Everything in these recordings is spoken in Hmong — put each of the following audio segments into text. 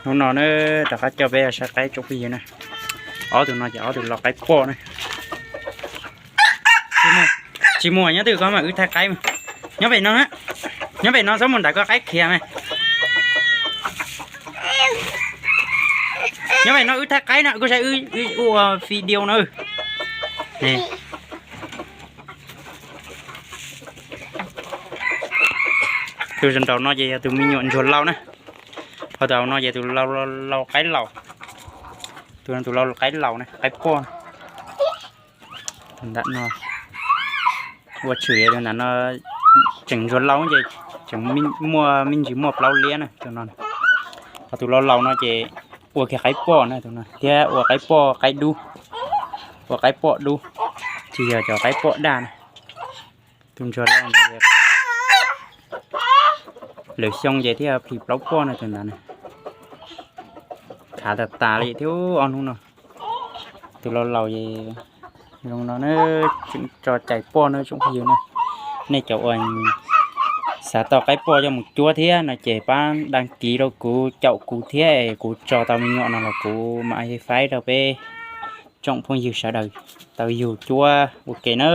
Hnub no na, rov qab coj peb saib qaib tsoom phooj ywg na. Ob tug no ces ob tug lau qaib poj na. Tsis muaj nyob twg ko mas wb thaij qaib mas. Nyob pem no, nyob pem no txhob mus nram koj qaib khiav mas. Nyob pem no wb thaij qaib no, kuj saib wb ua video na. Tus nraum no ces yog tus me nyuam ntsuag lau na. Ho tus hauv no ces tus lau qaib laus. Tus tus lau qaib laus na, qaib poj. Tus ntawm no ua tshwm tus ntawm no tseem ntsuag lau ces tseem muaj me ntsis muaj plaub liab na tus no. Ho tus lau laus no ces ua kiag qaib poj na tus no thiab ua qaib poj qaib dub, ua qaib poj dub, tsis yog cov qaib poj daj na. Tus ntsuag lau ntawd lwm xyoo ces thiaj plhis plaub poj na tus ntawd na. Khav tas tas li thiab ob hnub no. Tus lau laus es zoo no na, tseem tso cais poj na tsoom phooj ywg na. Nej cov uas xav tau qaib poj coj mus cuab thiab no ces pab đăng ký rau kuv, caum kuv thiab es kuv tso tau me nyuam no los kuv mam faib rau peb tsoom phooj ywg sawv daws tau yug cuab ua ke na.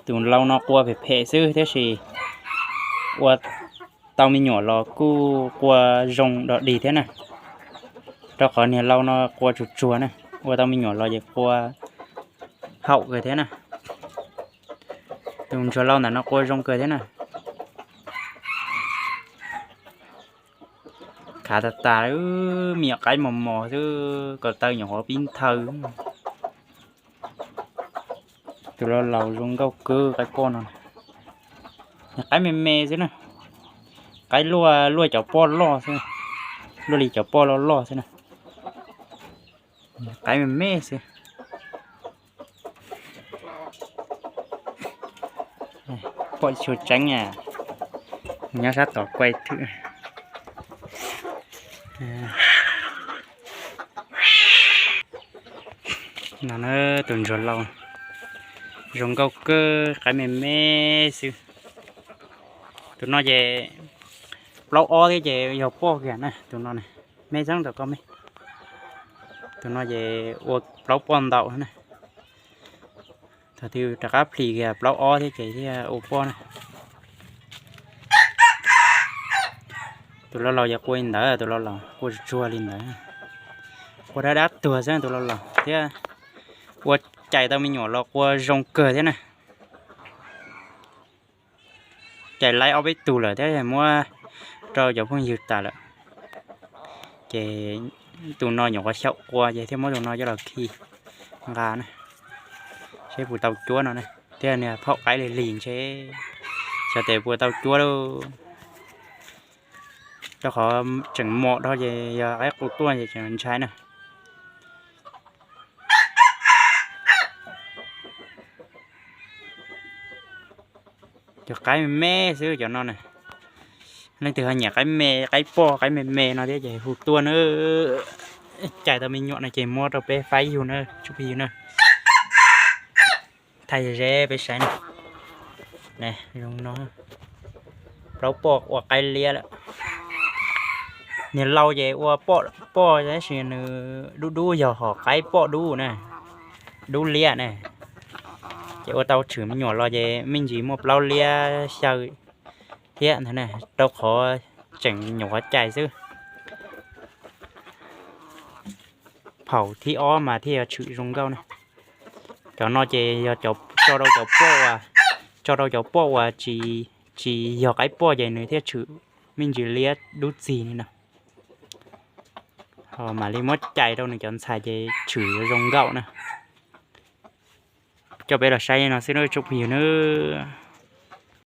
Tus lau no qua phem phem xwb tab sis ua tau me nyuam los kuj qua zoo dog dig thiab na. Rau qhov niag lau no qua tsuag tsuag na, ua tau me nyuam los ces qua haum kawg thiab na. Tus ntsuag lau ntawm no qua zoo kawg thiab na. Khav tas tas, me nyuam qaib mos mos xwb, ko taw nyuam qhuav pib nthaw. Tus lau laus zoo nkauj kawg qaib poj no. Qaib me me xwb na, qaib luaj luaj cov poj loj xwb, luaj li cov poj loj loj xwb na. Qaib me me xwb. Poj tshua tseeb, nyob sab tom kuaj thwm. No na, tus ntsuag lau zoo nkauj kawg, qaib me me xwb. Tus no ces plaub ob thiab ces yog poj kiag na, tus no na, me txeeb ntawm ko me. Tus no ces ua plaub poj ntau na. Thaum twg rov qab plhis kiag plaub ob thiab ces thiaj ua poj na. Tus lau laus ces qua li ntawd, tus lau laus qua tsuag tsuag li ntawd, qua dab dab tuag xwb tus lau laus thiab. Ua cais tau me nyuam los qua zoo kawg thiab na. Cais laib ob peb tug lawm thiab muab rau cov phooj ywg tas lawm. Ces tus no nyuam qhuav xyaum qua ces thiaj muab tus no coj los khi nqa na, seb puas tau cuab no na. Thiab niag phaum qaib lig lig ntshe xyov tes puas tau cuab lauj. Rau qhov tseem mos dhau ces yog qaib qus tuaj ces tseem ntshai na. Cov qaib me me xwb cov no na. Leej twg ho nyiam qaib me, qaib poj, qaib me me no thiab ces hu tuaj na. Cais tau me nyuam no ces muab rau peb faib yug na, tsoom phooj ywg na. Thaij ze ze peb saib na. Zoo no, plaub poj ua qaib liab lawm. Niag lau ces ua poj tab sis nws dub dub yog hom qaib poj dub na, dub liab na. Ces ua tau tshwm me nyuam los ces me ntsis muaj plaub liab xyaw thiab ntag na, rau qhov tseem nyuam qhuav cais xwb. Phaum thib ob mas thiaj yuav tshwm zoo nkauj na. Cov no ces yog tso rau cov poj uas, tso rau cov poj uas tsis, tsis yog qaib poj ces nws thiaj tshwm me ntsis liab dub txig li no. Ho mam li muab cais rau nws cov ntxhais ces tshwm zoo nkauj na. Coj peb los saib no xwb nawb tsoom phooj ywg nawb.